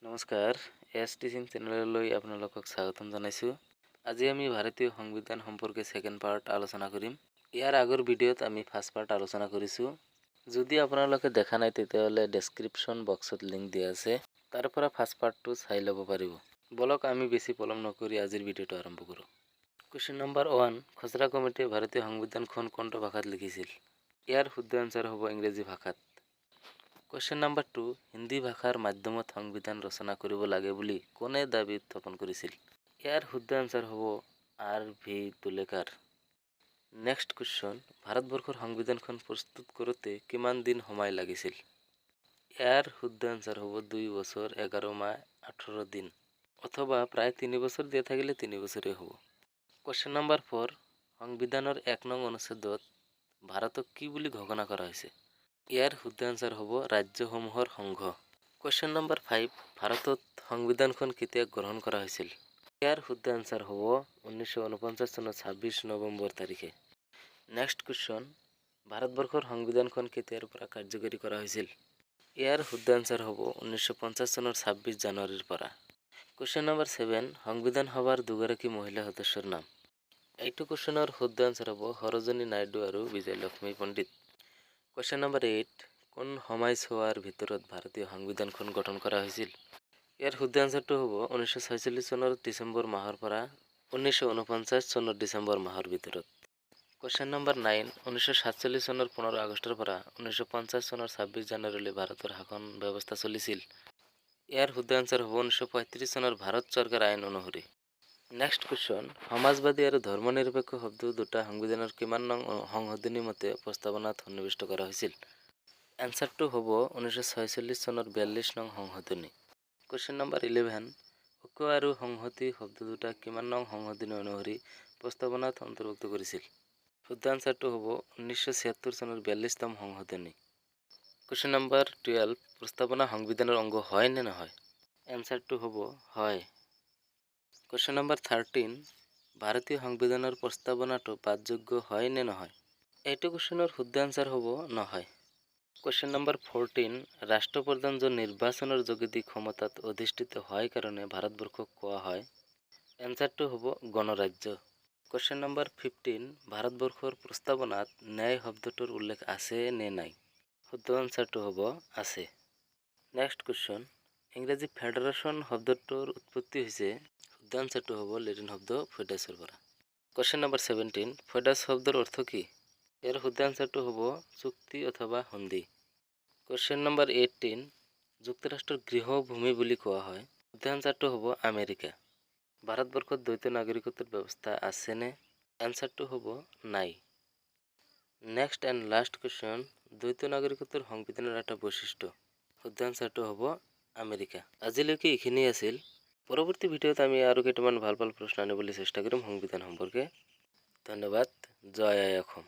নমস্কাৰ, S teaching চেনেললৈ আপোনালোকক স্বাগতম জনাইছোঁ। আজি আমি ভাৰতীয় সংবিধান সম্পৰ্কে ছেকেণ্ড পাৰ্ট আলোচনা কৰিম। ইয়াৰ আগৰ ভিডিঅ'ত আমি ফাৰ্ষ্ট পাৰ্ট আলোচনা কৰিছোঁ। যদি আপোনালোকে দেখা নাই, তেতিয়াহ'লে ডেছক্ৰিপশ্যন বক্সত লিংক দিয়া আছে, তাৰ পৰা ফাৰ্ষ্ট পাৰ্টটো চাই ল'ব পাৰিব। বলক, আমি বেছি পলম নকৰি আজিৰ ভিডিঅ'টো আৰম্ভ কৰোঁ। কুৱেশ্যন নম্বৰ 1, খচৰা কমিটিয়ে ভাৰতীয় সংবিধানখন কোনটো ভাষাত লিখিছিল? ইয়াৰ শুদ্ধ এনচাৰ হ'ব ইংৰাজী ভাষাত। কুৱেশ্যন নম্বৰ 2, হিন্দী ভাষাৰ মাধ্যমত সংবিধান ৰচনা কৰিব লাগে বুলি কোনে দাবী উত্থাপন কৰিছিল? ইয়াৰ শুদ্ধ এনচাৰ হ'ব আৰ ভি তুলেকাৰ। নেক্সট কুৱেশ্যন, ভাৰতবৰ্ষৰ সংবিধানখন প্ৰস্তুত কৰোঁতে কিমান দিন সময় লাগিছিল? ইয়াৰ শুদ্ধ এনচাৰ হ'ব 2 বছৰ 11 মাহ 18 দিন, অথবা প্ৰায় 3 বছৰ দিয়া থাকিলে 3 বছৰেই হ'ব। কুৱেশ্যন নম্বৰ 4, সংবিধানৰ 1 নং অনুচ্ছেদত ভাৰতক কি বুলি ঘোষণা কৰা হৈছে? ইয়াৰ শুদ্ধ এনচাৰ হ'ব ৰাজ্যসমূহৰ সংঘ। কুৱেশ্যন নম্বৰ 5, ভাৰতত সংবিধানখন কেতিয়া গ্ৰহণ কৰা হৈছিল? ইয়াৰ শুদ্ধ এনচাৰ হ'ব 1949 চনৰ 26 নৱেম্বৰ তাৰিখে। নেক্সট কুৱেশ্যন, ভাৰতবৰ্ষৰ সংবিধানখন কেতিয়াৰ পৰা কাৰ্যকৰী কৰা হৈছিল? ইয়াৰ শুদ্ধ এনচাৰ হ'ব 1950 চনৰ 26 জানুৱাৰীৰ পৰা। কুৱেশ্যন নম্বৰ 7, সংবিধান সভাৰ দুগৰাকী মহিলা সদস্যৰ নাম? এইটো কুৱেশ্যনৰ শুদ্ধ এনচাৰ হ'ব সৰোজিনী নাইডু আৰু বিজয়লক্ষ্মী পণ্ডিত। কুৱেশ্যন নম্বৰ 8, কোন সময়ছোৱাৰ ভিতৰত ভাৰতীয় সংবিধানখন গঠন কৰা হৈছিল? ইয়াৰ শুদ্ধ এনচাৰটো হ'ব 1946 চনৰ ডিচেম্বৰ মাহৰ পৰা 1949 চনৰ ডিচেম্বৰ মাহৰ ভিতৰত। কুৱেশ্যন নম্বৰ 9, 1947 চনৰ 15 আগষ্টৰ পৰা 1950 চনৰ 26 জানুৱাৰীলৈ ভাৰতৰ শাসন ব্যৱস্থা চলিছিল। ইয়াৰ শুদ্ধ এনচাৰ হ'ব 1935 চনৰ ভাৰত চৰকাৰ আইন অনুসৰি। নেক্সট কুৱেশ্যন, সমাজবাদী আৰু ধৰ্মনিৰপেক্ষ শব্দ দুটা সংবিধানৰ কিমান নং সংশোধনী মতে প্ৰস্তাৱনাত সন্নিৱিষ্ট কৰা হৈছিল? এনচাৰটো হ'ব 1946 চনৰ 42 নং সংশোধনী। কুৱেশ্যন নম্বৰ 11, ঐক্য আৰু সংহতি শব্দ দুটা কিমান নং সংশোধনী অনুসৰি প্ৰস্তাৱনাত অন্তৰ্ভুক্ত কৰিছিল? শুদ্ধ আনচাৰটো হ'ব 1976 চনৰ 42তম সংশোধনী। কুৱেশ্যন নম্বৰ 12, প্ৰস্তাৱনা সংবিধানৰ অংগ হয় নে নহয়? এনচাৰটো হ'ব হয়। কুৱেশ্যন নম্বৰ 13, ভাৰতীয় সংবিধানৰ প্ৰস্তাৱনাটো পাঠযোগ্য হয় নে নহয়? এইটো কুৱেশ্যনৰ শুদ্ধ এনচাৰ হ'ব নহয়। কুৱেশ্যন নম্বৰ 14, ৰাষ্ট্ৰপ্ৰধানজন নিৰ্বাচনৰ যোগেদি ক্ষমতাত অধিষ্ঠিত হয় কাৰণে ভাৰতবৰ্ষক কোৱা হয়? এনচাৰটো হ'ব গণৰাজ্য। কুৱেশ্যন নম্বৰ 15, ভাৰতবৰ্ষৰ প্ৰস্তাৱনাত ন্যায় শব্দটোৰ উল্লেখ আছে নে নাই? শুদ্ধ এনচাৰটো হ'ব আছে। নেক্সট কুৱেশ্যন, ইংৰাজী ফেডাৰেশ্যন শব্দটোৰ উৎপত্তি হৈছে? শুদ্ধ এনচাৰটো হ'ব লেটিন শব্দ ফেডাছৰ পৰা। কুৱেশ্যন নম্বৰ 17, ফেডাছ শব্দৰ অৰ্থ কি? ইয়াৰ শুদ্ধ এনচাৰটো হ'ব চুক্তি অথবা সন্ধি। কুৱেশ্যন নম্বৰ 18, যুক্তৰাষ্ট্ৰৰ গৃহভূমি বুলি কোৱা হয়? শুদ্ধ এনচাৰটো হ'ব আমেৰিকা। ভাৰতবৰ্ষত দ্বৈত নাগৰিকত্বৰ ব্যৱস্থা আছেনে? এনচাৰটো হ'ব নাই। নেক্সট এণ্ড লাষ্ট কুৱেশ্যন, দ্বৈত নাগৰিকত্বৰ সংবিধানৰ এটা বৈশিষ্ট্য? শুদ্ধ এনচাৰটো হ'ব আমেৰিকা। আজিলৈকে এইখিনিয়ে আছিল। পৰৱৰ্তী ভিডিঅ'ত আমি আৰু কেইটামান ভাল ভাল প্ৰশ্ন আনিবলৈ চেষ্টা কৰিম সংবিধান সম্পৰ্কে। ধন্যবাদ। জয় আই অসম।